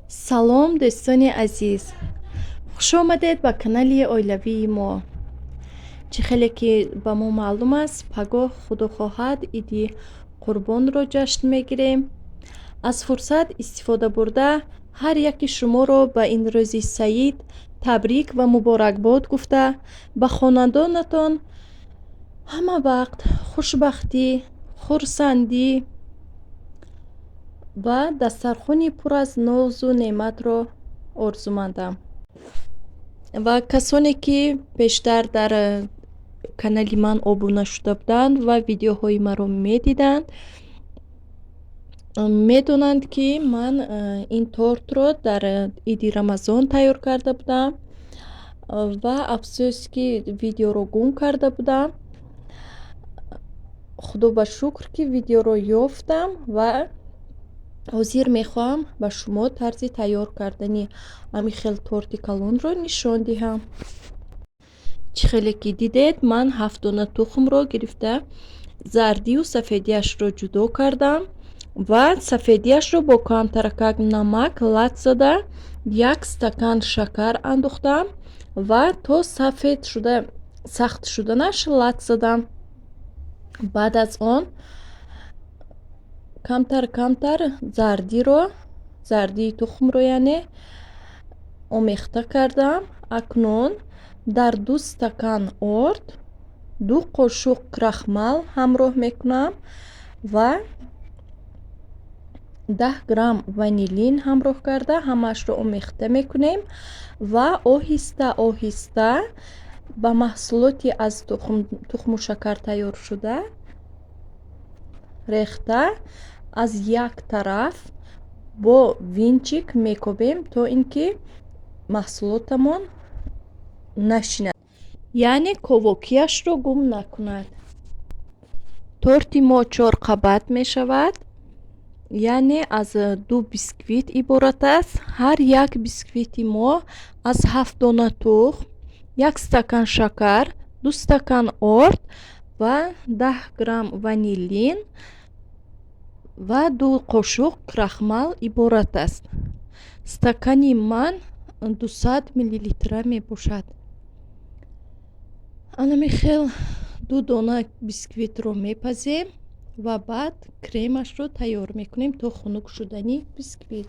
Салом, дӯстони азиз, хушомадед ба канали оилавии мо. Чӣ хеле ки ба мо маълум аст, пагоҳ, худо хоҳад, Иди Қурбонро ҷашн мегирем. Аз фурсат истифода бурда, ҳар яки шуморо ба ин рӯзи саид табрик ва муборакбод гуфта, ба хонадонатон ҳама вақт хушбахтӣ, хурсандӣ ва дастархони пур аз нозу неъматро орзумандам. Ва касоне ки пештар дар канали ман обуна шуда буданд ва видеоҳои маро медиданд, медонанд, ки ман ин тортро дар Иди Рамазон тайёр карда будам ва афсӯс, ки видеоро гум карда будам. Худо ба шукр, ки видеоро ёфтам ва ҳозир мехоҳам ба шумо тарзи тайёр кардани ҳамин хел торти калонро нишон диҳам. Чӣ хеле ки дидед, ман 7 дона тухмро гирифта, зардию сафедиашро ҷудо кардам ва сафедиашро бо камтаракак намак лат зада, 1 стакан шакар андохтам ва то сафед шуда, сахт шуданаш лат задам. Баъд аз он камтар камтар зардиро, зардии тухмро яъне, омехта кардам. Акнун дар 2 стакан орд 2 қошуқ крахмал ҳамроҳ мекунам ва 10 грамм ванилин ҳамроҳ карда, ҳамаашро омехта мекунем ва оҳиста оҳиста ба маҳсулоти аз тухму шакар тайёр шуда рехта, аз як тараф бо винчик мекобем, то ин ки маҳсулотамон нашинад, яъне ковокиашро гум накунад. Торти мо 4 қабат мешавад, яъне аз 2 бисквит иборат аст. Ҳар як бисквити мо аз 7 дона тухм, 1 стакан шакар, 2 стакан орд ва 10 грамм ванилин ва 2 қошуқ крахмал иборат аст. Стакани ман 200 миллилитра мебошад. Анами хел 2 дона бисквитро мепазем ва баъд кремашро тайёр мекунем то хунук шудани бисквит.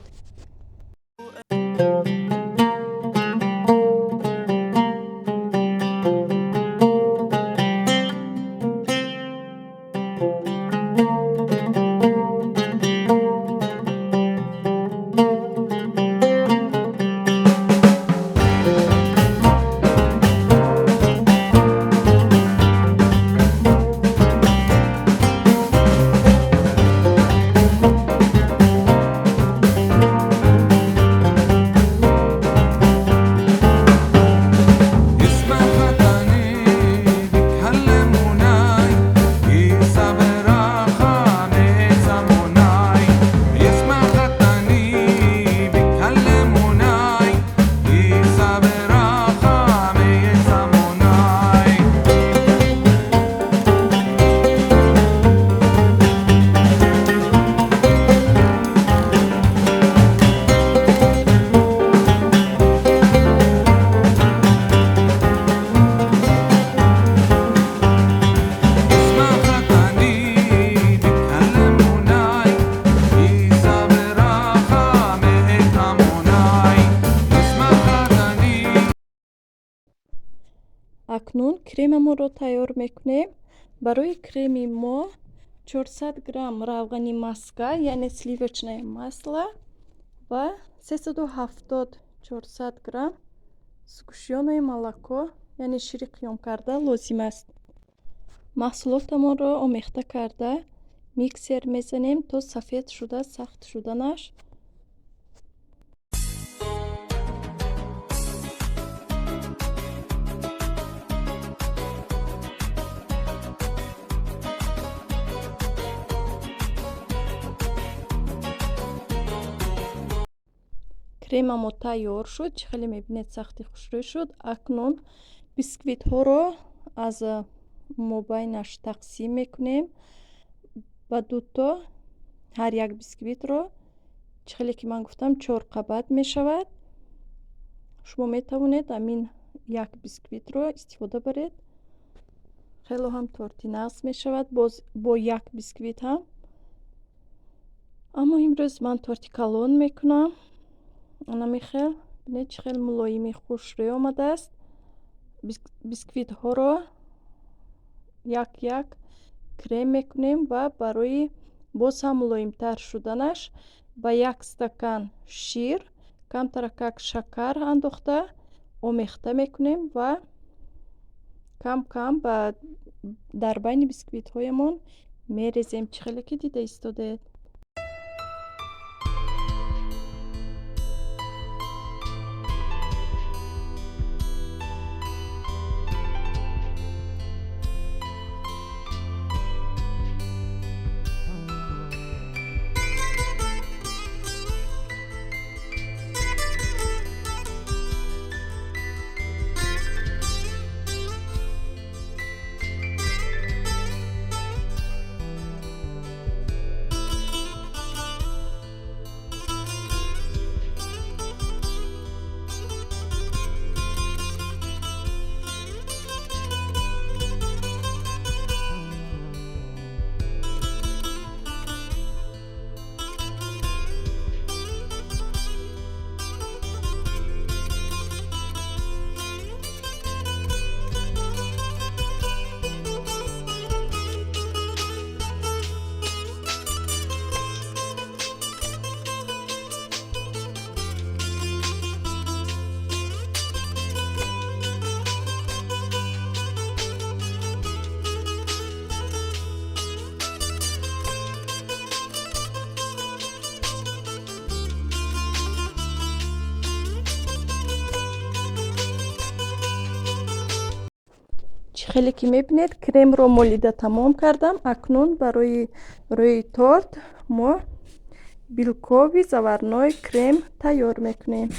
Акнун кремамонро тайёр мекунем. Барои креми мо 400 грамм равғани маска, яъне сливочное масло, ва 370-400 грамм сгущённое молоко, яъне шири қиёмкарда лозим аст. Маҳсулотамонро омехта карда, миксер мезанем то сафед шуда, сахт шуданаш. Кремамо тайёр шуд, чӣ хеле мебинед, сахти хушрӯй шуд. Акнун бисквитҳоро аз мобайнаш тақсим мекунем ба дуто, ҳар як бисквитро. Чӣ хеле ки ман гуфтам, чор қабат мешавад. Шумо метавонед ҳамин як бисквитро истифода баред. Хело ҳам торти нағз мешавад боз бо як бисквит ҳам. Аммо имрӯз ман торти калон мекунам. Ана хел, бинед, чӣ хел мулоими хушрӯй омадааст. Бисквитҳоро як як крем мекунем ва барои боз ҳам мулоимтар шуданаш ба як стакан шир камтаракак шакар андохта омехта мекунем ва кам кам ба дар байни бисквитҳоямон мерезем, чӣ хеле ки дида истодаед. Чӣ хеле ки мебинед, кремро молида тамом кардам. Акнун барои рӯи торт мо белковый заварной крем тайёр мекунем.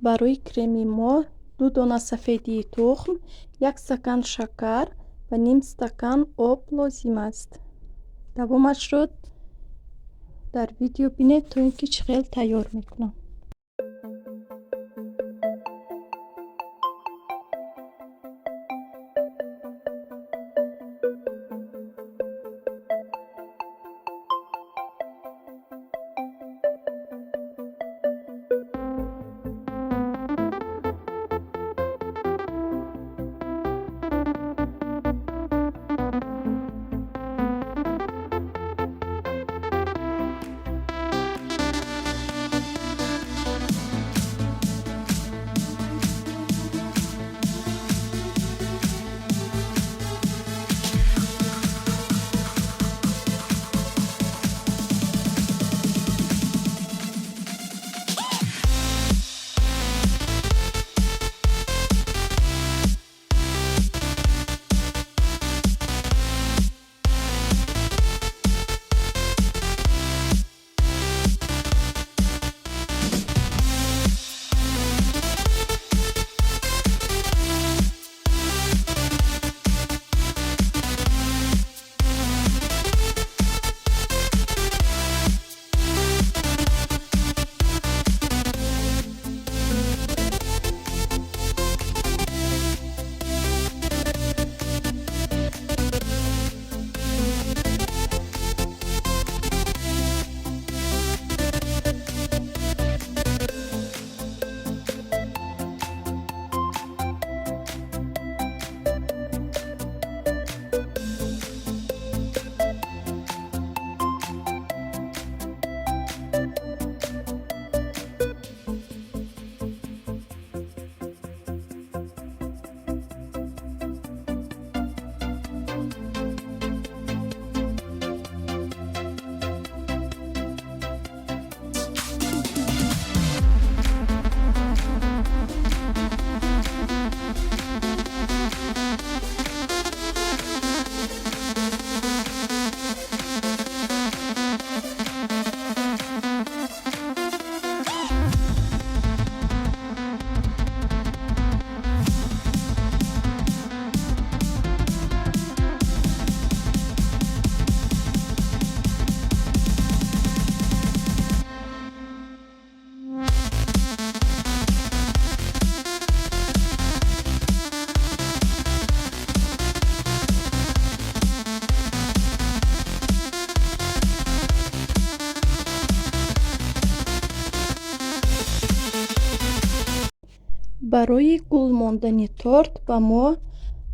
Барои креми мо 2 дона сафедии тухм, як стакан шакар ва ним стакан об лозим аст. Давомашро дар видео бинед, то ин ки чӣ хел тайёр мекунам. Барои гул мондани торт ба мо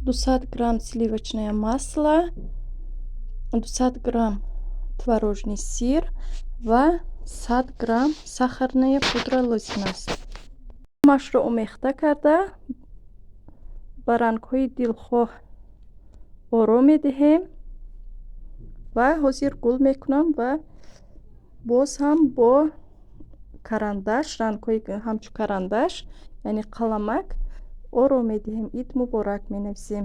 200 грамм сливочное масло, 200 грамм творожный сыр ва 100 грамм сахарная пудра лозим аст. Ҳамаашро омехта карда, ба рангҳои дилхоҳ оро медиҳем ва ҳозир гул мекунам ва боз ҳам бо карандаш, рангҳои ҳамчун карандаш, яъне қаламак, оро медиҳем, «Ид муборак» менависем.